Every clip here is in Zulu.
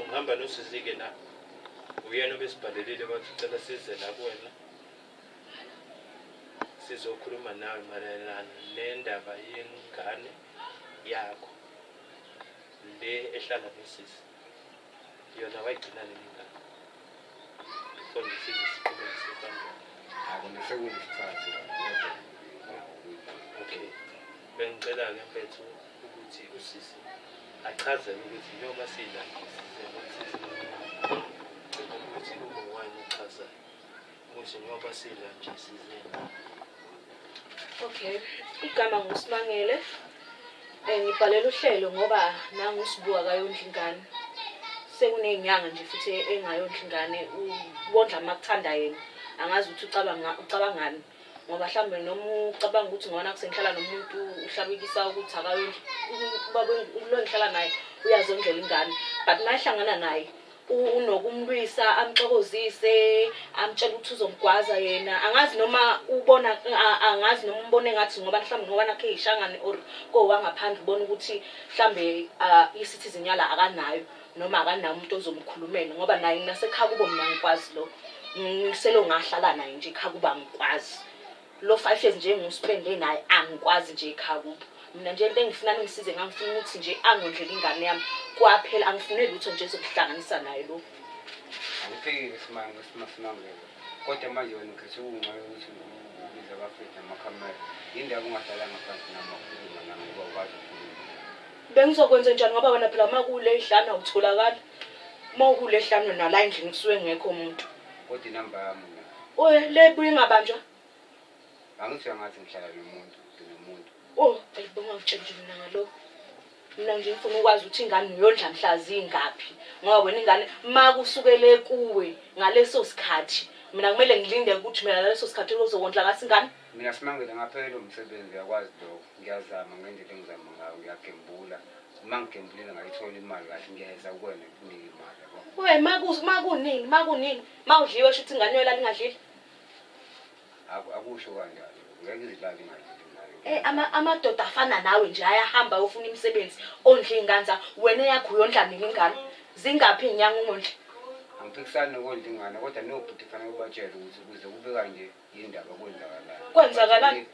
Ngihamba nosisi-ke la. Uyena obesibhalelile wathi ucela size la kuwena. Sizokhuluma nawe mayelana nendaba yengane yakho le ehlala nosisi. Yona wayigcina nini ingane? Before nje size siqhubeke siye phambili. Akona sekunesikhathi kodwa. Okay. Bengicela-ke mfethu ukuthi usisi achazele ukuthi njengoba sila size nosisi, cela ukuthi kube uwena ochazayo ukuthi njengoba sila nje size. Okay, igama nguSimangele. Ngibhalela uhlelo ngoba nangu uSibuka akayondli ingane. Sekuney'nyanga nje futhi engayondli ingane, wondla uma kuthanda yena. Angazi ukuthi ucabanga ucabangani ngoba mhlawumbe noma ucabanga ukuthi ngoba nakhu sengihlala nomuntu uhlabekisa ukuthi akayondli ubaba lo engihlala naye uyazondlela ingane, but uma ehlangana naye unokumlwisa, amxokozise, amtshela ukuthi uzomgwaza yena. Angazi noma ubona, angazi noma umbone ngathi ngoba mhlawumbe ngoba nakhe yishangane or kowangaphandle, ubona ukuthi mhlawumbe i-citizen yala akanayo noma akanawo umuntu ozomkhulumela, ngoba naye nasekhaya kubo mina ngikwazi lo ngiselo ngahlala naye nje ekhaya kubo angikwazi lo 5 years nje ngispende naye, angikwazi nje ekhaya kubo. Mina nje into engifuna ningisize, ngangifuna ukuthi nje angondlele ingane yami kwaphela, angifune lutho nje ezokuhlanganisa naye lo. Angifiki Simangele, Simangele. Kodwa manje wena ukhethe ukungcono ukuthi ubize abafethu namakhamera. Yindaba ungahlalanga phansi nami wakhuluma nami ngoba ukwazi ukukhuluma? Bengizokwenza njani ngoba wena phela uma kule ihlanu awutholakali, uma ukule ihlanu nala endlini kusuke ngekho umuntu. Kodwa inamba yami mina. Oye, le buye ingabanjwa. Angithi uyangathi ngihlala nomuntu, nginomuntu. Oh, ayibonga ngitshela nje mina ngalokho. Mina nje ngifuna ukwazi ukuthi ingane uyondla mhla zingaphi, ngoba wena ingane uma kusukele kuwe ngaleso sikhathi, mina kumele ngilinde ukuthi mina ngaleso sikhathi uzokondla ngaso ingane. Mina Simangele ngaphelelwa umsebenzi, uyakwazi lokho. Ngiyazama ngendlela engizama ngayo, ngiyagembula. Uma ngigembulile ngayithola imali kahle, ngiyeza kuwena ngikunike imali, yabo. We makunini makunini mawudliwe shuthi ingane uyolala ingadlile. Akusho kanjalo. Ngeke izilale ingadlile ingane. Amadoda afana nawe nje ayahamba ayofuna imisebenzi ondle iy'ngane zawo. Wena eyakho uyondla nini ingane? Zingaphi iy'nyanga ungondli? Angiphikisani nokondla ingane kodwa nobhuti kufanele ubatshele ukuthi ukuze kube kanje yindaba kwenzakalani. Kwenzakalani?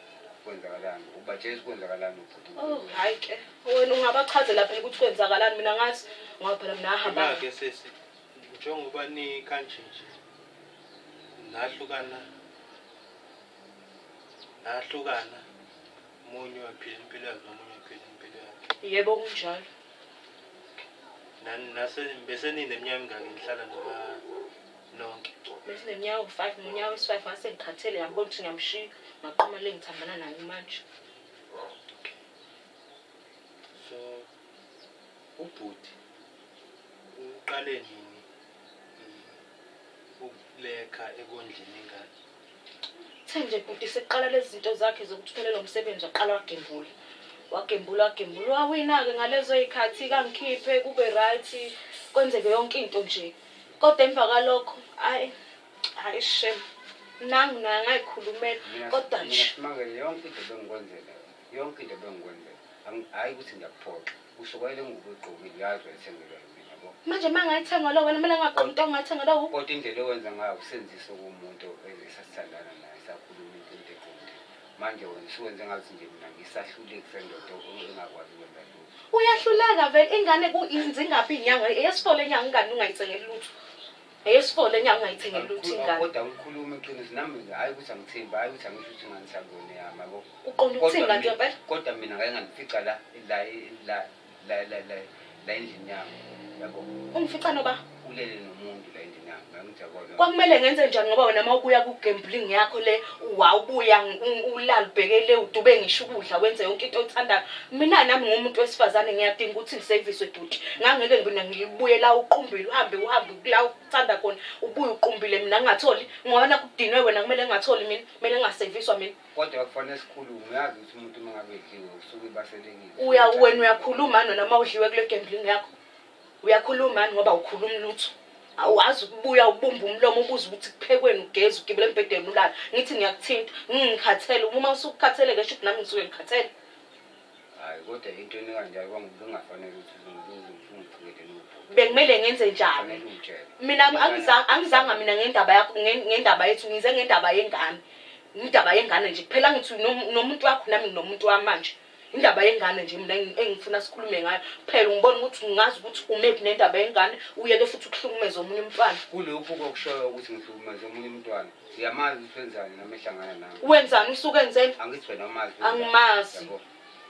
Kwenzakalani? Ubatshela ukuthi kwenzakalani ubhuti. Oh, hhayi ke. Wena ungabachazela phela ukuthi kwenzakalani, mina ngazi ngoba phela mina ngahamba. Ima-ke sesi, njengoba nikanje nje nahlukana nahlukana, omunye waphila impilo yakhe nomunye waphila impilo yakhe. Yebo, kunjalo. Nani nase bese nineminyaka emingaki nihlala noma nonke? Besineminyaka ewu-5, ngonyaka wesi-5 ngase ngikhathele, ngabona ukuthi ngiyamshiya, ngaqoma le ngithandana naye manje. Okay. So ubhuti uqale nini ukulekha ekondleni ingane? Uthe nje bhuti seqala lezi zinto zakhe zokuthi uphelelwe umsebenzi, waqala wagembula. Wagembula, wagembula, wawina-ke ngalezo y'khathi, kangikhiphe kube right, kwenzeke yonke into nje. Kodwa emva kwalokho, hhayi, hhayi shem. Nangu naye ngayikhulumela Mina kodwa mina nje. Simangele, yonke into bengikwenzela yona. Yonke into bengikwenzela. Hhayi ukuthi ngiyakuphoxa. Kusho kwayile ngubo oyigqokile uyazi wayithengelwa yimina, yabo. Manje uma ngayithenga lo wena kumele ngingagqoki into ongayithenga lo? Kodwa indlela owenza ngayo usenzise kumuntu esasithandana naye, sakhuluma into eqondile. Manje wena usuwenze ngathi nje mina ngisahluleki sendoda engakwazi ukwenza lutho. Uyahluleka vele ingane zingaphi iy'nyanga, eyesi-4 le nyanga ingane ungayithengeli lutho. Eyesi-4 le nyanga ungayithengeli lutho ingane. Kodwa ulikhuluma iqiniso nami nje, hhayi ukuthi angithembi, hhayi ukuthi angisho ukuthi ingane sakuyona eyami, yabo. Uqonda ukuthini Kodwa kanti ngempela? Kodwa mina ngake nganifica la la la la la la la endlini yami, yabo. Ungifica noba? Ulele nomuntu la endlini yami, angithi yabona. Kwakumele ngenze njani ngoba wena uma ubuya ku-gambling yakho le wawubuya ulale ubhekele udube ngisho ukudla wenze yonke into oyithandayo. Mina nami ngumuntu wesifazane ngiyadinga ukuthi ngiseviswe bhuti. Ngangeke mina ngibuye la uqumbile, uhambe uhambe la uthanda khona ubuye uqumbile, mina ngingatholi ngoba nakhu kudinwe wena, kumele ngingatholi mina, kumele ngingaseviswa mina. Kodwa kufanele sikhulume, uyazi ukuthi umuntu uma ngabe edliwe usuke ebaselekile. Uya wena uyakhuluma nona uma udliwe kule gambling yakho. Uyakhuluma ngoba awukhulumi lutho. Awazi ukubuya ubumba umlomo ubuze ukuthi kuphekweni, ugeze ugibele embhedeni ulala. Ngithi ngiyakuthinta, ngikhathele. Uma usukukhathele ke sho ukuthi nami ngisuke ngikhathele. Hhayi, kodwa into enikanjalo kwangafanele ukuthi uzongibuze ngifike nobhuti. Bekumele ngenze njani? Fanele ungitshele. Mina angizanga mina ngendaba yakho, ngendaba yethu, ngize ngendaba yengane. Indaba yengane nje kuphela. Ngithi nomuntu wakho, nami nginomuntu wami manje. Indaba yengane nje mina engifuna sikhulume ngayo kuphela. Ngibona ukuthi ngingazi ukuthi umephi nendaba yengane, uyeke futhi ukuhlukumeza omunye umntwana. Kulokhu kokushoyo ukuthi ngihlukumeze omunye umntwana, uyamazi ukuthi wenzani noma ehlangana nami? Wenzani? Usuke enzeni? Angithi wena umazi. Angimazi. Yabo.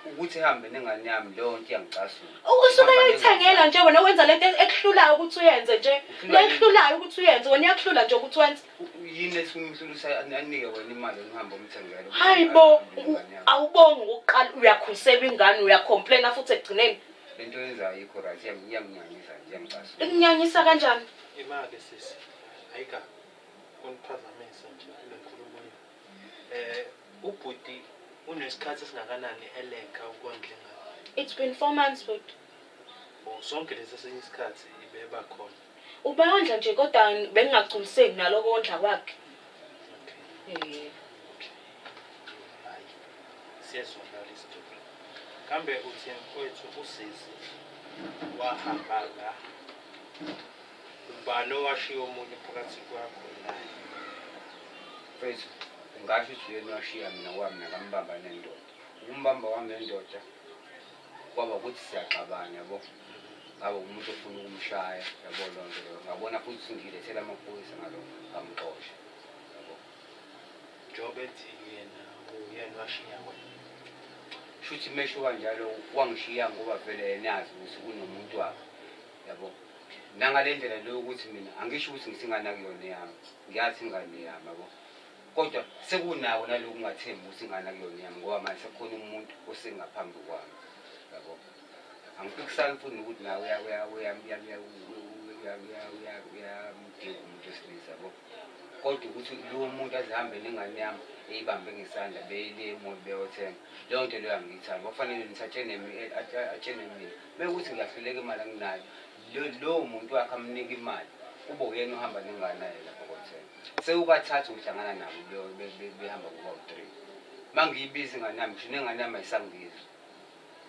Ukuthi hambe nengane yami, leyo nto iyangicasula. Usuke yoyithengela nje. Wena wenza lento ekuhlulayo ukuthi uyenze nje, le ekuhlulayo ukuthi uyenze wena, iyakuhlula nje ukuthi wenze. Yini esumhlulusa anike wena imali, wena uhambe umthengele? Hayi bo, awubongi ukuqala uyakhusela ingane, uyacomplaina futhi ekugcineni. Lento yenzayo ayikho right, iyanginyanyisa nje, iyangicasula. Ikunyanyisa kanjani? Ima-ke sisi, ayika kuniphazamisa nje kule nkulumo yenu. Ubhuti unesikhathi esingakanani eleka ukondla ingane? It's been 4 months, but Or sonke lesi esinye isikhathi ibeba khona? Ubeyondla nje, kodwa bengingagculiseki naloko kondla kwakhe. Okay. Hayi, siyezwakala isitori. Kambe uthi mfowethu usisi wahamba la, ubani owashiya omunye phakathi kwakho naye? Mfethu, ngasho ukuthi uyena washiya mina ngoba mina ngambamba nendoda. Ukumbamba kwami nendoda kwaba ukuthi siyaxabana, yabo. Ngabe umuntu ofuna ukumshaya, yabo, loo nto leyo. Ngabona futhi ukuthi ngilethela amaphoyisa ngalokho, ngamxosha, yabo. Njengoba ethi yena uyena washiya wena. Shuthi mesho kanjalo wangishiya ngoba vele yena yazi ukuthi unomuntu wakhe, yabo. Nangale ndlela leyo ukuthi mina angisho ukuthi ngisingane akuyona yami, ngiyathi ingane yami, yabo, kodwa sekunako naloku kungathembi ukuthi ingane akuyona yami ngoba manje sekukhona umuntu osengaphambi kwami, yabo. Angiphikisani futhi nokuthi nawe uyamdinga umuntu wesilisa, yabo, kodwa ukuthi lowo muntu azihambe nengane yami eyibambe ngesandla beye e-mall beyothenga, leyo nto leyo angiyithandi. Kwakufanele nithi atshene mina mekuthi ngiyahluleka, imali anginayo. Lowo muntu wakhe amnike imali, kube uyena ohamba nengane naye lapho kothenga. Sewukathathu ngihlangana nabo behamba kuba u-three. Ma ngiyibiza ingane yami, ngisho nengane yami ayisangizwa.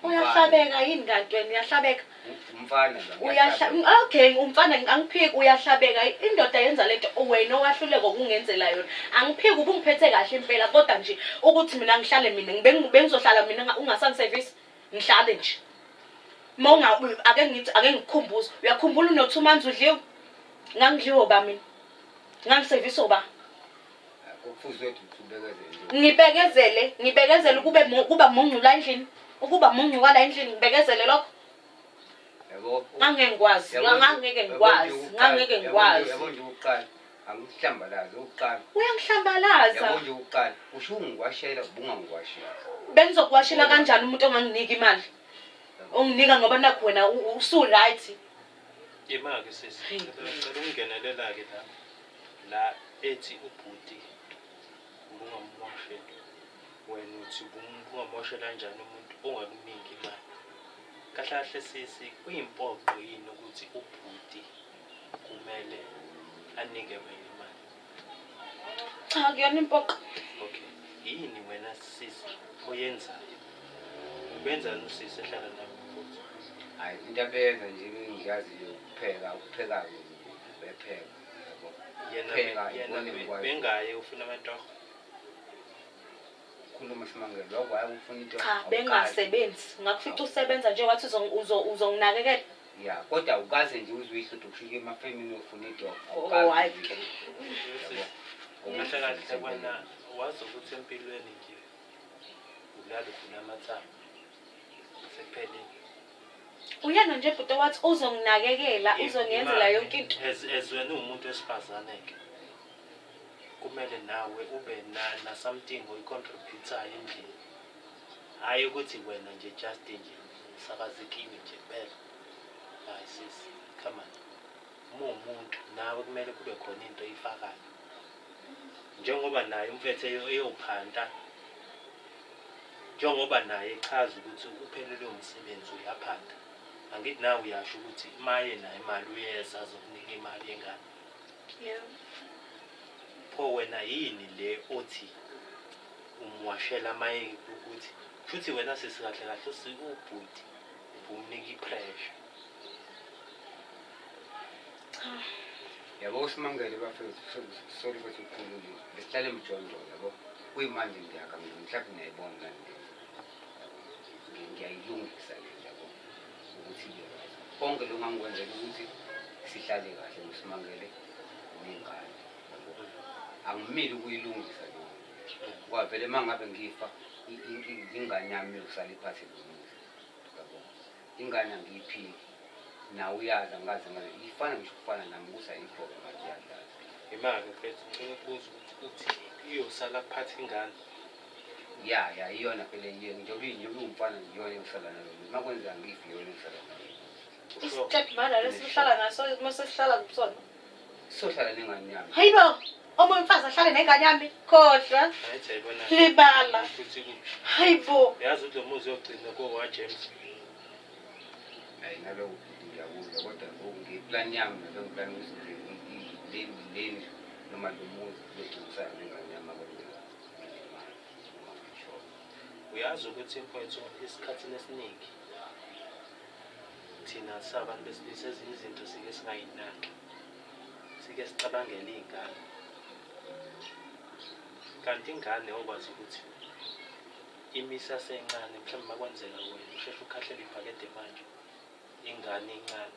Uyahlabeka yini kanti wena? Uyahlabeka? Umfana lo. Uyahla. Okay, umfana, angiphiki, uyahlabeka. Indoda yenza lento wena owahluleka ukungenzela yona. Angiphiki, ubungiphethe kahle impela, kodwa nje ukuthi mina ngihlale, mina bengizohlala mina ungasangiservice, ngihlale nje ma unga. Ake ngithi, ake ngikukhumbuze, uyakhumbula uno-2 months udliwe? Ngangidliwe ba mina? Ngangiservice ba? Kufuze ukuthi ubekezele nje. Ngibekezele, ngibekezele kube kuba muncu la endlini, ukuba muncu kwala endlini, ngibekezele lokho? Yabo. Ngangeke ngikwazi. Ngangeke ngikwazi, ngangeke ngikwazi. Yabo nje ukuqala, angikuhlambalazi ukuqala. Uyangihlambalaza. Yabo nje ukuqala, usho ungiwashela, ubungangiwashela. Bengizokuwashela kanjani umuntu onganginiki imali, onginika ngoba nakho wena usu-right? Ima-ke sisi, ngicela ukungenelela-ke la la ethi ubhuti ubungamwasheli. Wena uthi ubungamwashela kanjani umuntu ongakuniki imali? Kahle kahle sisi, kuyimpoqo yini ukuthi ubhuti kumele anike wena imali? Cha, kuyona impoqo. Okay, yini wena sisi oyenzayo? Ubenzani usisi ehlala nawe futhi? Hayi, into abeyenza nje engiyaziyo ukupheka, ukupheka-ke bepheka, yabo. Yena Pheka, yena ibone ngikwazi. Bengaye ufuna amatoho? Khuluma Simangele, lokho hayi ufuna into. Cha. Awukazi. Bengasebenzi, ngakufica usebenza nje, wathi uzonginakekela. Ya, kodwa awukaze nje uze uyihluphe kusho emafemini ufuna into. Oh, hayi ke. Kahle kahle wena wazi ukuthi empilweni nje ulala uvula amathambo, sekuphelile. Uyena nje bhuti wathi uzonginakekela, uzongenzela yonke into. As wena uwumuntu wesifazane-ke, kumele nawe ube na something oyicontributayo endlini, hhayi ukuthi wena nje just nje usakazekile nje kuphela. Hayi sisi, come on, uma uwumuntu nawe kumele kube khona into oyifakayo, njengoba naye umfethu eyophanta, njengoba naye echaza ukuthi uphelelwe umsebenzi, uyaphanta. Angithi nawe uyasho ukuthi maye naye imali uyeza azokunika imali yengane? Yeah. Pho wena yini le othi Umwashela amayeki ukuthi futhi wena sisi kahle kahle ubhuti ubumnika i-pressure. Cha. Yabo uSimangele bafethu, sorry mfethu ukukhuluma. Besihlala emjondolo yabo. Kuyimanje ngiyakha mina mhlawumbe niyayibona nani le ndlu. Ngiyayilungisa le ndlu yabo ukuthi ibe right. Konke lokhu ngangikwenzela ukuthi sihlale kahle noSimangele ney'ngane yabo. Angimile ukuyilungisa leyo ndlu. Ngoba vele uma ngabe ngifa ingane yami iyosala iphathe lo muzi yabo. Ingane angiyiphiki nawe uyazi angikaze ngaze ifana ngisho ukufana nami ukuthi ayikho-ke manje iyadlala. Imake mfethu ngicela ukubuza ukuthi uthi iyosala kuphatha ingane? Ya ya iyona phela njengoba njengoba iwumfana nje iyona eyosala nalo muzi. Uma kwenzeka ngife iyona eyosala nalo muzi. I-step mother lesi uhlala naso uma sesihlala kusona. Sohlala nengane yami. Hayibo, omunye umfazi ahlale nengane yami. Khohlwa. Angithi yayibona Libala. futhi Hayibo. yazi ukuthi lo muzi uyogcina kowa James. Hayi naloko bhuti ngiyakuzwa kodwa ngoku ngeplani yami nalo ngiplani ukuthi nje le ndlu noma lo muzi kuyogcina usala nengane yami makwenzeka ngilimala noma ngishona. Uyazi ukuthi mfowethu esikhathini esiningi thina sabantu besilisa ezinye izinto sike singayinaki. Sike sicabangele iy'ngane. Kanti ingane okwazi ukuthi imisasencane mhlawumbe makwenzeka wena usheshe ukhahlele ibhakede manje ingane incane.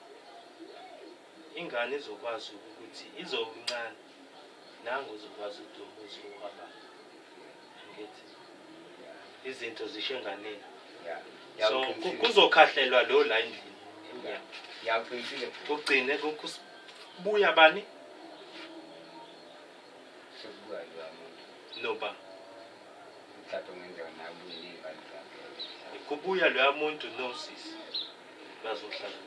Ingane izokwazi ukuthi izoba incane nangu uzokwazi ukuthi lo muzi owabani. Angithi izinto zisho enganeni. Ya. So Uqinisile. kuzokhahlelwa lo la endlini emnyango. Ya uqinisile bhuti. Kugcine kubuya bani Sekubuya loya muntu. noba Mhlawumbe kungenzeka naye abuye ney'ngane zakhe. kubuya loya muntu nosisi bazohlala.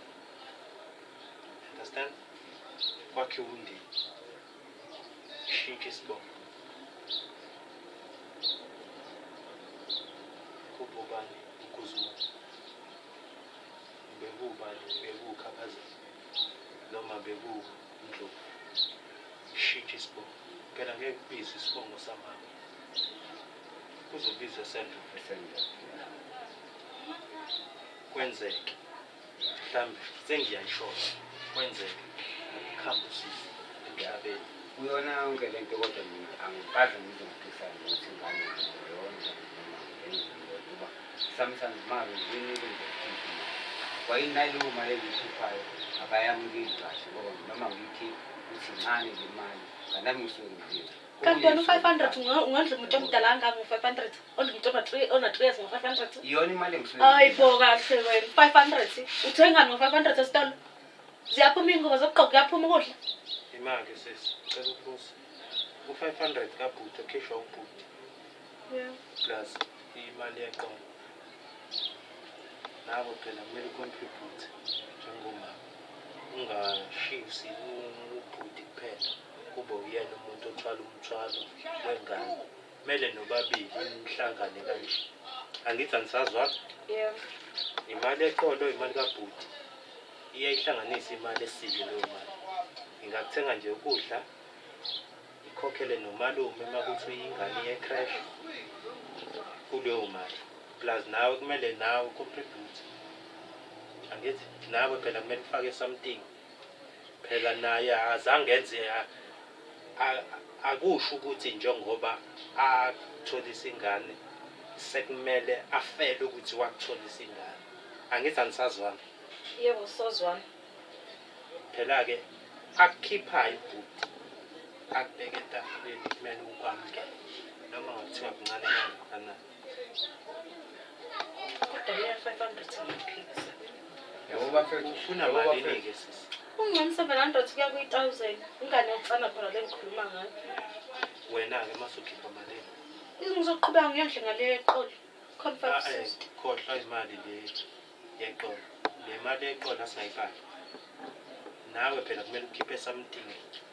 Understand? Kwakhiwa umndeni. Shintshe isibongo. Kubo bani uGuzman. Bekubani bekuwukhaphazela noma bekuwuNdlovu. Shintshe isibongo. Phela ngeke kubizwe isibongo samama. Kuzobizwa sendlovu. Esendlovu. Kwenzeke. Mhlambe sengiyayishona. Kwenzeke. Kuhambe usisi emhlabeni. Kuyona yonke le nto kodwa mina angikaze ngize ngiphikisane nokuthi ingane ngiyondla noma ngiyondla ngoba sometimes uma ngiyinika nje ukukhipha imali. Kwayinaleyo mali engiyikhiphayo akayamukeli kahle ngoba noma ngiyikhipha uthi incane le mali kanti nami ngisuke ngidlile. Kanti wena u-500 ungondla umuntu omdala kangaka ngo-500? Ondla umuntu ona-3 years ngo-500? Iyona imali engisuke Hayi bo kahle wena 500 uthengani ngo-500 esitolo? Ziyaphuma iy'ngubo zokugqoka kuyaphuma ukudla. Imake sisi, ngicela ukubuza. U-500 kabhuti okhishwa ubhuti plus imali yeqolo. Nabo phela kumele ucontribute njengomama. Ungashisi ubhuti kuphela kube uyena umuntu othwala umthwalo wengane. Kumele nobabili nihlangane kanje. Angithi anisazwana? Yebo. Imali yeqolo imali kabhuti. Iyayihlanganisa imali esile leyo mali. Ingakuthenga nje ukudla, ikhokhele nomalume uma kuthi ingane iye creche kuleyo mali. Plus nawe kumele nawe contribute. Angithi nawe phela kumele ufake something. Phela naye azange enze akusho ukuthi njengoba atholisa ingane sekumele afele ukuthi wakutholisa ingane. Angithi anisazwana. Yebo sozwana. Phela-ke akukhiphayo ubhuti akubeke etafuleni kumele ukwamukele noma ngathiwa kuncane kangakanani. Kodwa leya 500 ngiyaphikisa. Yabo bafethu, Ufuna yabo bafethu. malini-ke sisi? Kungcono 700 kuya kwi-1000. Ingane yokutsana phela le ngikhuluma ngayo. Wena-ke mase ukhipha malini? Ngizoqhubeka ngiyondle ngale yeqolo. Khona Ah, 560. Khohlwa imali le yeqolo. Le mali yeqolo asingayifaki. Nawe phela kumele ukhiphe something.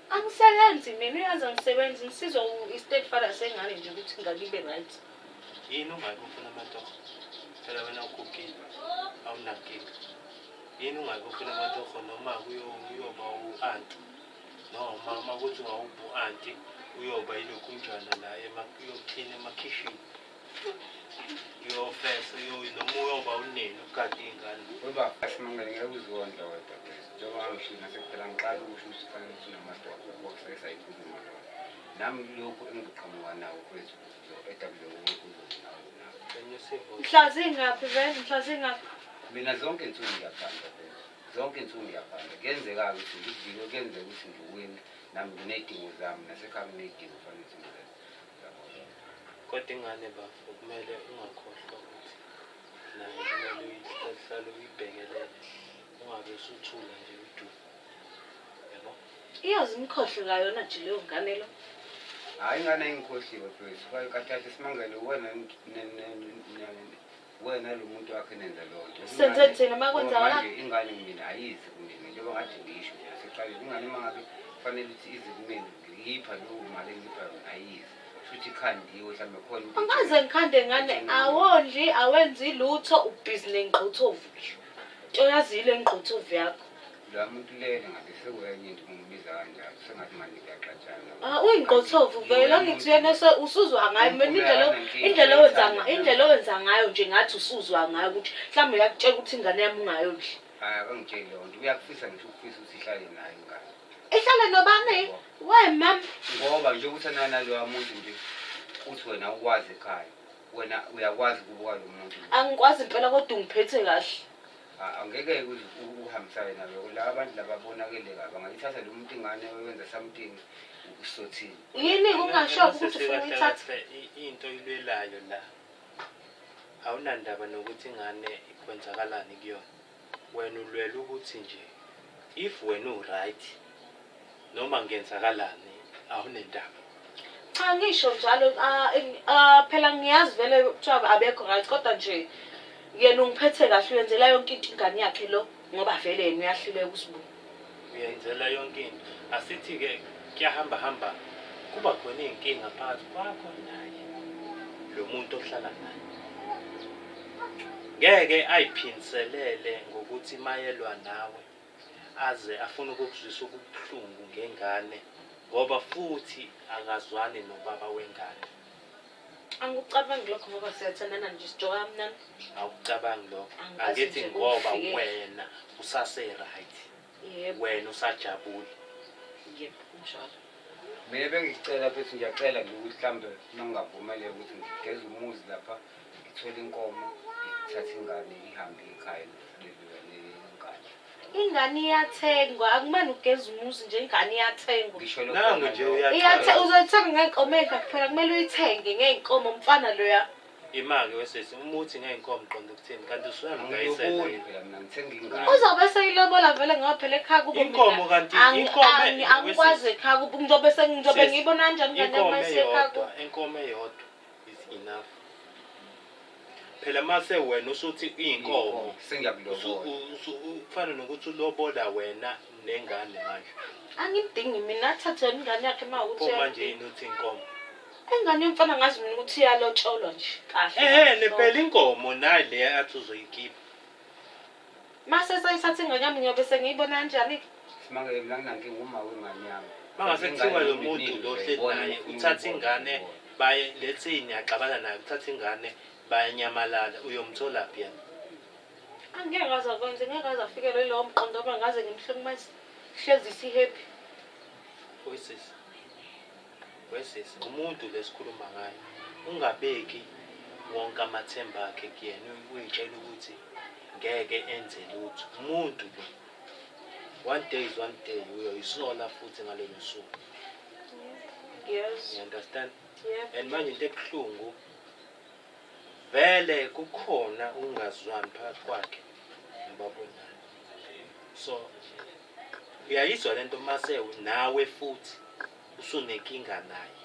Angisebenzi mina uyazi angisebenzi ngisizwa i-step father sengane nje ukuthi ingane ibe right. Yini ungabe ufuna amatoho? Phela wena ugugile, awunankinga. Yini ungabe ufuna amatoho noma kuyoba u-anti noma uma kuthi ungawuba u-anti Uyoba yilokhunjana la uyoklina emakhishini. Uyofesa, noma uyoba uneni ugade iy'ngane. Ngoba asimangele ngeke uzondla wedwa phela. Njengoba ngisho nasekuqala ngiqala ukusho ukuthi kufanele ukuthi unamadoda ngoba sayikhuluma lona. Nami lokhu engiqhamuka nawo kwethu zo-eda kuloko kuzo nawo. Wenyusa ivoice. Mhla zingaphi vele? Mhla zingaphi? Mina zonke insuku ngiyaphanda phela. Zonke insuku ngiyaphanda. Kuyenzeka-ke ukuthi ngidliwe, kuyenzeka ukuthi ngiwine. Nami nginey'dingo zami, nasekhaya nginey'dingo kufanele ukuthi ngizenze. Yabo leyo. Kodwa ingane bafo kumele ungakhohlwa ukuthi nayo kumele uyihlale uyibhekelele. Ungabe usuthula nje udu. Yabo? Iyoze imkhohlwe kayona nje leyo ngane lo. Hhayi ingane ayingikhohliwe mfethu. Kahle kahle simangele wena wena lo muntu wakhe nenza leyo nto. Senze thina uma kwenzakala? Ngoba manje ingane mina ayizi kumina njengoba ngathi ngisho nje nasekuqaleni ingane uma ngabe kufanele ukuthi ize kumina ngiyipha leyo mali engiyipha yona ayizi. Kusho ukuthi ikhandiwe mhlawumbe khona into Angaze ngikhande ngane awondli awenzi lutho ubhizi nengquthovu nje. Into yazile ingquthovu yakho. Lo muntu lele ngabe sekuyenye into ungibiza kanjalo sengathi manje kuyaxatshana. Ah uyingqothovu vele angithi yena usuzwa ngayo mina indlela owenza ngayo indlela owenza ngayo nje ngathi usuzwa ngayo ukuthi mhlawumbe uyakutshela ukuthi ingane yami ungayondli. Hayi akangitsheli leyo nto uyakufisa ngisho ukufisa ukuthi ihlale naye ingane. Ihlale nobani? We mam. Ngoba nje ukuthi ananaloya muntu nje uthi wena ukwazi ekhaya. Wena uyakwazi ukubuka lo muntu. Angikwazi impela kodwa ungiphethe kahle. Angeke uze uhambisane naloko. La abantu laba bonakele kabi. Angayithatha lo muntu ingane wenza something usothini. Yini ungasho ukuthi ufuna ukuyithatha? Kahle into oyilwelayo la. Awunandaba nokuthi ingane kwenzakalani kuyona. Wena ulwela ukuthi nje if wena u-right noma kungenzakalani awunendaba. Cha ngisho njalo phela ngiyazi vele kuthiwa abekho right kodwa nje yena ungiphethe kahle uyenzela yonke into ingane yakhe lo ngoba vele yena uyahluleka usibu. Uyenzela yonke into. Asithi-ke kuyahamba hamba kuba khona iy'nkinga phakathi kwakho naye lo muntu ohlala naye. Ngeke ayiphindiselele ngokuthi mayelwa nawe aze afune ukukuzwisa ubuhlungu ngengane ngoba futhi akazwani nobaba wengane. Angikucabangi lokho ngoba siyathandana nje sijoka kamnandi. Awukucabangi lokho. Angikaze Angithi nje ngoba kungifikele. wena usase right. Yebo. Wena usajabule. Yebo, kunjalo. Mina bengicela futhi ngiyacela nje ukuthi mhlawumbe uma ngingavumeleka ukuthi ngigeze umuzi lapha ngithole inkomo ngithathe ingane ihambe ekhaya nengane. Ingane iyathengwa, akumane ugeze umuzi nje ingane iyathengwa. Ngisho lokho Nangu nje nalokho. Iyathe uzoyithenga ngey'nkomo ey'ngaki phela kumele uyithenge ngey'nkomo mfana loya. Ima-ke wesisi umuthi ngey'nkomo qonda ukuthini kanti usuyamdayisela Angiloboli yini? phela mina ngithenga ingane. Uzobe seyilobola vele ngoba phela ekhaya kubo mina Inkomo kanti inkomo angikwazi ekhaya kubo ngizobe sengizobe Sisi, ngiyibona kanjani ingane inkomo yami mayisekhaya kubo. eyodwa, inkomo eyodwa is enough. Phela mase wena usuthi iy'nkomo Sengiyakulobola. kufana nokuthi ulobola wena nengane manje. Angimdingi mina athathe yona ingane yakhe uma ukuthi Pho manje yini uthi inkomo? Ingane yomfana ngazi mina ukuthi iyalotsholwa nje kahle. Ehhe phela inkomo nayi le athi uzoyikhipha. Mase seyithatha ingane yami ngiyobe sengiyibona kanjani? Simangele mina nginankinga uma wengane yami. Mangase kuthiwa lo muntu lo ohleli Ngiyayibona, naye ngifuna uthatha ukuyibona, ingane ngiyibona. baye let's say niyaxabana naye uthatha ingane bayanyamalala uyomthola phi yena? Angeke ngaze akwenze, ngeke ngaze afikelwe yilowo mqondo ngoba ngaze ngimhlukumeze. Hlezi si-happy. Wesisi. Wesisi umuntu lesikhuluma ngaye ungabeki wonke amathemba akhe kuyena uyitshela ukuthi ngeke enze lutho. Umuntu lo one day is one day uyoyisola futhi ngalolo suku. Yes. You understand? Yeah. And manje into ebuhlungu vele kukhona ukungazwani phakathi kwakhe nobaba wengane. So uyayizwa lento mase nawe futhi usunenkinga naye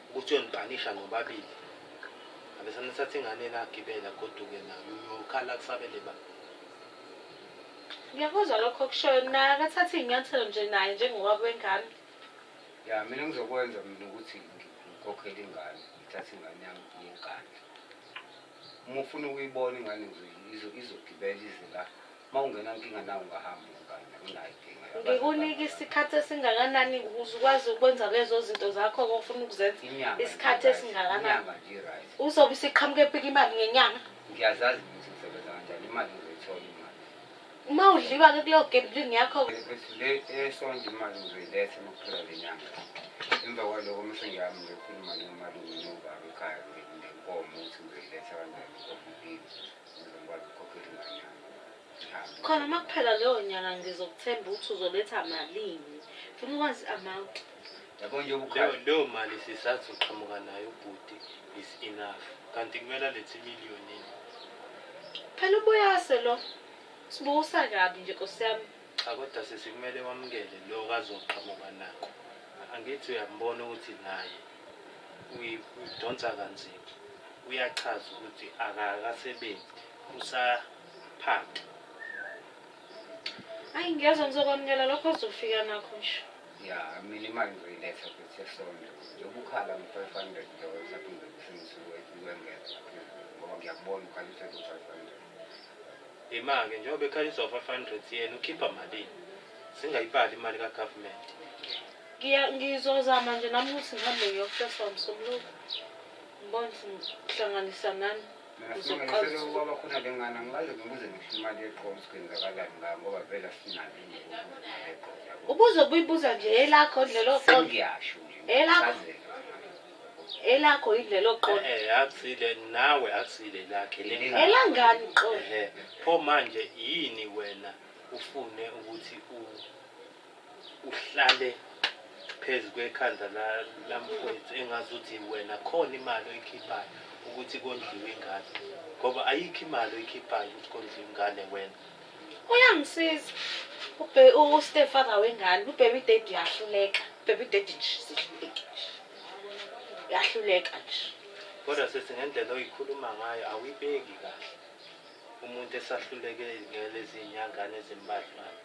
ukuthi uyonipanisha nobabili. Abesana thatha ingane nagibela goduke nayo uyokhala kusabele ba. Ngiyakuzwa lokho okushoyo naye akathathe iy'nyathelo nje naye njengobaba wengane. Ya mina ngizokwenza mina ukuthi ngikhokhele ingane, ngithathe ingane yami iye eNkandla. Uma ufuna ukuyibona ingane izogibela ize la Uma ungenankinga nawe ungahamba ingane, akunayo inkinga. Ngikunika isikhathi esingakanani ukuze ukwazi ukwenza lezo zinto zakho ofuna ukuzenza? Inyanga Isikhathi nje right. esingakanani? Inyanga nje right. Uzobe isiqhamuke epika imali ngenyanga? Ngiyazazi ukuthi ngisebenza kanjani, imali ngizoyithola imali. Uma udliwa-ke kuleyo gambling yakho. Bese le esonto imali ngizoyiletha uma kuphela le nyanga. Emva kwaloko mase ngiyahamba ngiyokhuluma nomalume nobaba ekhaya ngenkomo ukuthi ngizoyiletha kanjani inkomo kimi ukuze ngikwazi ukukhokhela ingane yami. Ngihambe. Khona uma kuphela leyo nyanga ngizokuthemba ukuthi uzoletha malini. Funa ukwazi i-amount. Yabo nje Leyo ubukhala. leyo mali sisazoqhamuka nayo ubhuti is enough. Kanti kumele alethe imiliyoni. Phela ubuyase lo. Sibusa kabi nje Nkosi yami. Cha kodwa sisi kumele wamukele lokho azoqhamuka nakho. Angithi uyambona ukuthi naye uyidonsa kanzima. Uyachaza ukuthi akakasebenzi usaphaka. Ayi ngiyezwa ngizokwamukela lokho ozofika nakho nje. Ya mina imali ngizoyiletha futhi esonto. Njengoba ukhala ngo-500 nje mhlawumbe ngizobe sengisuke ukwengeza ngaphezulu ngoba ngiyakubona ukhaliswa ku-500. Ima-ke njengoba ekhaliswa 500 yena ukhipha malini? Singayibali imali ka-government. Ngizozama nje nami ukuthi ngihambe ngiyofeswa msombuluko. Ngibone ukuthi ngihlanganisa nani. Mina Uzoqala singanisele kwaba khona le ngane angikaze ngibuze ngisho imali yeqolo ukuthi kwenzakalani ngayo ngoba vele asinayo imali yeqolo yabo. Ubuze kuyibuza nje elakho indlela oqola. Sengiyasho nje. Elakho. ngichazela. Elakho indlela oqola. Eh akusile nawe akusile lakhe lengane. Elangani qola. Ehhe. Pho manje yini wena ufune ukuthi uhlale phezu kwekhanda lamfowethu engazuthi wena khona imali oyikhiphayo ukuthi kondliwe ingane, ngoba ayikho imali oyikhiphayo ukuthi kondliwe ingane wena. Uyangisiza. Ube u-stepfather wengane, ubaby daddy uyahluleka. Baby daddy nje sihluleke nje. Uyahluleka nje. Kodwa sesi ngendlela oyikhuluma ngayo awuyibeki kahle. Umuntu esahluleke ngelezi nyangane ezimbadlwana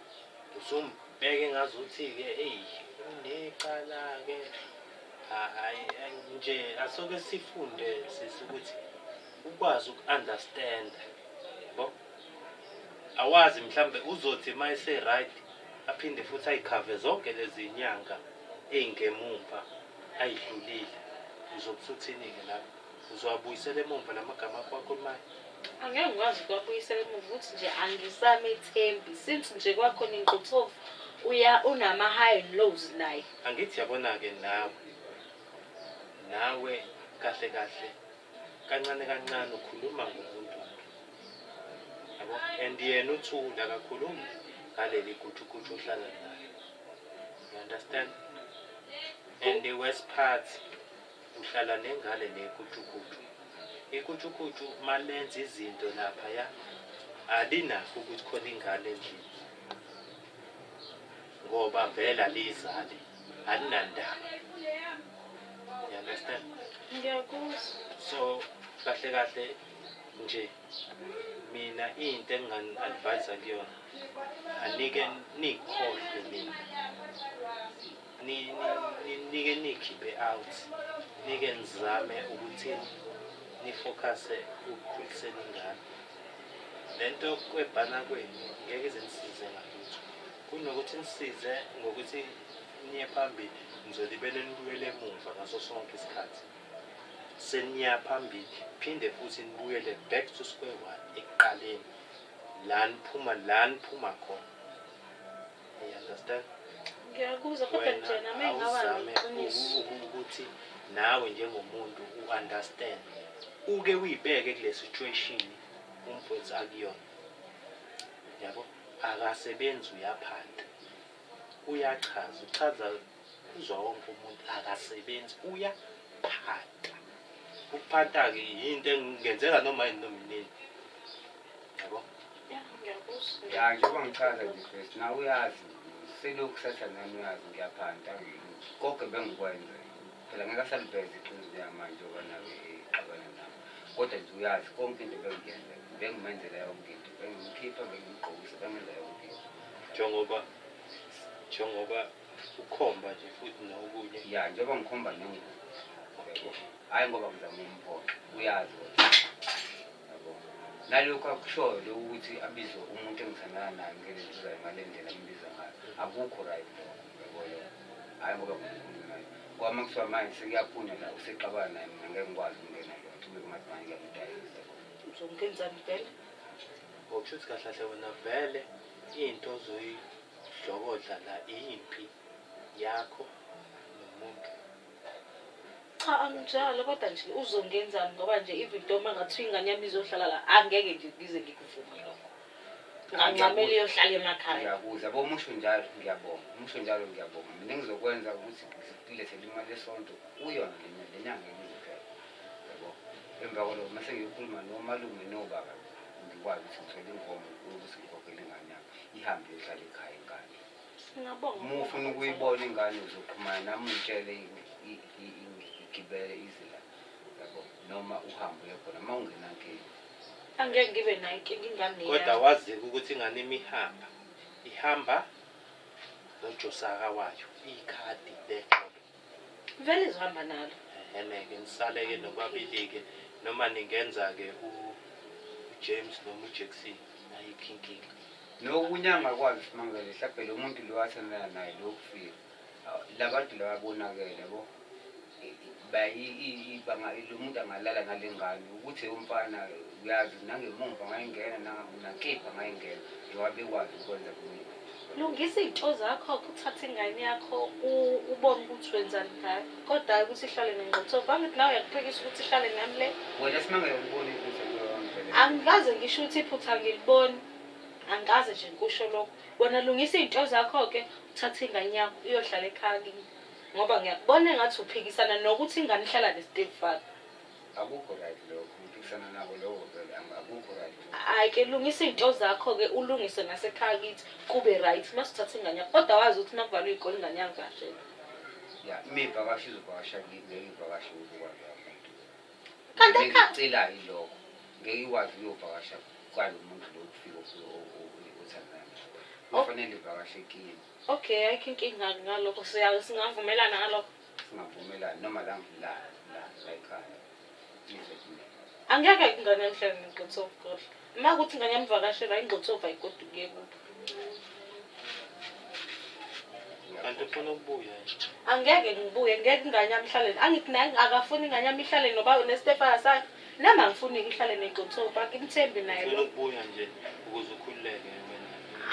usumbheke ngazuthi-ke eyi unecala-ke. Hayi nje asoke sifunde sisi ukuthi ukwazi uku-understand yabo. Awazi mhlambe uzothi uma ese-right aphinde futhi ayikhave zonke lezi nyanga ey'ngemumva ayidlulile. Uzobe usuthini-ke lapho? Uzowabuyisela emumva lamagama akho akhulumayo? Angeke ngikwazi ukuwabuyisela emuva ukuthi nje angisamethembi since nje kwakhona ingquthovu uya unama high and lows naye. Angithi yabona-ke nawe kahle kahle kancane kancane ukhuluma ngomuntu yabo, and yena uthula akakhulumi ngaleli gutshugutshu ohlala naye, you understand? And the worst part, uhlala nengane negutshugutshU. IgutshugutshU malenza izinto laphaya alinakho ukuthi khona ingane endlini ngoba vele aliyizali, alinandaba, you understand? Ngiyakuzwa. So kahle kahle nje mina into engingani-advise kuyona, anike nikhohlwe nina, nike nikhiphe out, nike nizame ukuthi nifocuse ukukhuliseni ingane. Lento yokukwebhana kwenu ngeke ize nisize ngalutho. Kunokuthi nisize ngokuthi niye phambili, nizolibele nibuyele emumva ngaso sonke isikhathi. Seniya phambili phinde futhi nibuyele back to square one ekuqaleni la niphuma khona, you understand? Ngiyakuzwa kodwa Wena nje nami engaba awuzame neqiniso. ukuthi nawe njengomuntu u-understand, uke uyibeke kule situation umfowethu akuyona yabo. Akasebenzi, uyaphanda, uyachaza, uchaza uzwa wonke umuntu, akasebenzi uyaphanda. Ukuphanta-ke yinto engenzeka noma yini noma inini yabo. Ya, ngiyakuzwa. Ya njengoba ngichaza nje first nawe uyazi selokhu sathandana uyazi ngiyaphanta konke bengikwenza phela ngeke asaliveze iqiniso njengamanje njengoba nawe exabana nami, kodwa nje uyazi konke into bengiyenza, bengimenzela yonke into, bengimkhipha, bengimgqokisa, bengenza yonke into. Njengoba ukhomba nje futhi nokunye. Ya njengoba ngikhomba nengubo yabo, hhayi ngoba ngizama umphoqa, uyazi kodwa yabo. Nalokhu akushoyo lokhu ukuthi abizwe umuntu engithandana naye ngelentuzane ngale ndlela ambiza ngayo, akukho right lokho, yabo lokho. Hhayi ngoba ngikhuluma naye. Ngoba uma kuthiwa manje sekuyaphunywa la usexabana naye mina ngeke ngikwazi ukungena kuleyo nto kube kungathi manje ngiyamdayisa. Uzongenzani vele? Ngokusho ukuthi kahle kahle wena vele into ozoyidlokodla la impi yakho nomuntu. Cha anginjalo kodwa nje uzongenzani ngoba nje even though uma ngathiwa ingane yami izohlala la angeke nje ngize ngikuvume lokho. Ngancamela iyohlala emakhaya. Ngiyakuzwa yabo uma usho njalo ngiyabonga, uma usho njalo ngiyabonga. Mina engizokwenza ukuthi ngilethele imali yesonto kuyona le le nyanga engizophela. Yabo. Emva kwalokho mase ngiyokhuluma nomalume nobaba ngikwazi ukuthi ngithole inkomo yokuthi ngikhokhele ingane yami ihambe iyohlala ekhaya ingane. Singabonga. Uma ufuna ukuyibona ingane uzoxhumana nami ungitshele igibele ize la yabo noma uhambe uye khona uma ungenankinga. Angeke ngibe nayo inkinga ingane Kodwa yami. wazi-ke ukuthi ingane imihamba ihamba nojosaka wayo ikhadi lexolo. Vele izohamba nalo. Ehhe-ke nisale-ke nobabili-ke noma ningenza-ke uJames noma uJackson ayikho inkinga. Nokunye angakwazi Simangele mhlawumbe lo muntu lo athandana naye lo kufika labantu laba bonakele yabo lo muntu angalala nale ngane ukuthi umfana uyazi nangemumva angayingena nakephi angayingena njengoba bekwazi ukwenza kumina. Lungisa iy'nto zakho uthathe ingane yakho ubone ukuthi wenzani ngayo. Kodwa hhayi ukuthi ihlale nengqothovu. Angithi nawe uyakuphikisa ukuthi ihlale nami le. Wena Simangele ulibona iphutha kuyo yonke le. Angikaze ngisho ukuthi iphutha angiliboni. Angikaze nje ngikusho lokho. Wena lungisa iy'nto zakho-ke uthathe ingane yakho iyohlala ekhaya kini. Ngoba ngiyakubona engathi uphikisana nokuthi ingane ihlala ne-stepfather. Akukho right lokho, ngiphikisana nako lokho vele, akukho right lokho. Hhayi ke lungisa iy'nto zakho-ke ulungise nasekhaya kithi kube right mase uthatha ingane yakho. Kodwa wazi ukuthi uma kuvalwe iy'kole ingane iyangivakashela. Ya, uma ivakasha izovakasha kimi, ngeke ivakashe kubo kwaloya muntu. Kanti ekhaya Engikucelayo yilokho, ngeke ikwazi ukuyovakasha kwalo muntu lo ufika othandana naye. Kufanele ivakashe kimi. Okay, ayikho inkinga ngalokho singavumelana ngalokho. Singavumelana noma la la la la ekhaya. Ngizwe mina. Angeke ingane yami ihlale nengqothovu kodwa. Uma kuthi ingane yami ivakashela ingqothovu ayigoduki iye kubo. Kanti ufuna ukubuya yini? Angeke ngibuye, ngeke ingane yami ihlale. Angithi naye akafuni ingane yami ihlale noba nestepfather sakhe. Nami angifuni ihlale nengqothovu, angimthembi naye Ufuna lo. ukubuya nje ukuze ukhululeke wena.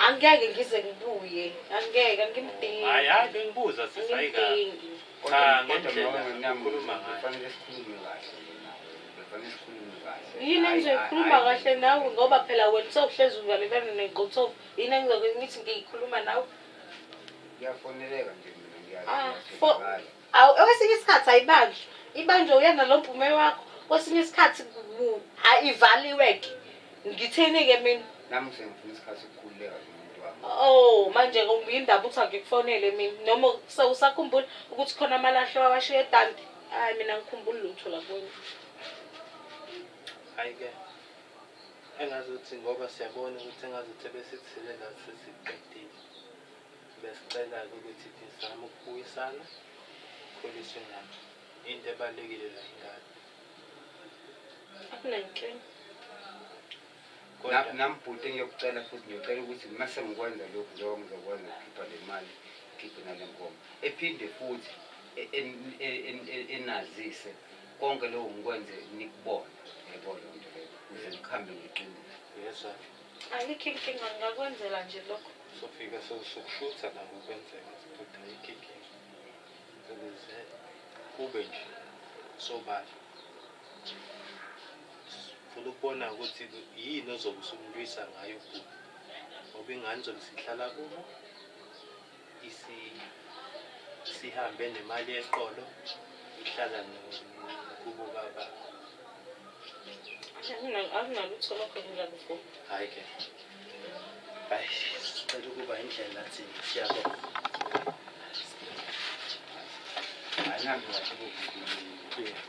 Angeke ngize ngibuye, angeke angimdingi. Hayi hayi bengibuza sisi hayi kabi. Angimdingi. Cha Kodwa ngendlela nami ukhuluma ngayo. kufanele sikhulume kahle nawe. Kufanele sikhulume kahle. Yini Hhayi, engizoyikhuluma hhayi, kahle nawe ngoba phela wena sewuhlezi uvalelana nengqothovu. Yini engizoke ngithi ngiyikhuluma nawe? Ngiyafoneleka nje mina Ah, for ngiyatholakala. awu kwesinye isikhathi ayibanjwa. Ibanjwe uyena lo mphume wakho. Kwesinye isikhathi ivaliwe ke. Ngithini-ke mina? Nami sengifuna isikhathi sokukhululeka nomuntu wami. Oh, manje indaba uthi angikufonele mina noma usakhumbula ukuthi khona amalahle wawashiya edanti. Hayi mina ngikhumbula lutho la kuwena. Hayi ke. Engazuthi ngoba siyabona ukuthi engazuthi ebesithile la sesiqedile. Besicela-ke ukuthi nizame ukubuyisana, khuliswe ingane. Into ebalulekile la ingane. Akunankinga. Kodwa Nami bhuti engiyokucela futhi ngiyocela ukuthi uma sengikwenza lokhu njengoba ngizokwenza ukukhipha le mali ngikhiphe nale nkomo ephinde futhi enazise konke lokho ngikwenze nikubone yebo leyo nto leyo ukuze ngikuhambe ngeqiniso. Uyezwa? Ayikho inkinga ngingakwenzela nje lokho. Sofika sokushutha la ngokwenzeka kodwa ayikho inkinga. Ukuze kube nje sobala. Funa ukubona ukuthi yini ozobe usumlwisa ngayo ubhuti. Ngoba ingane izobe isihlala kubo isihambe nemali yeqolo ihlala kubo baba. Akunalutho lokho engingakuvuma. Hhayi ke. Hayi, sicela ukuba indlela thina. Siyabonga. Hayi nami kahle bobhuti. Yeah.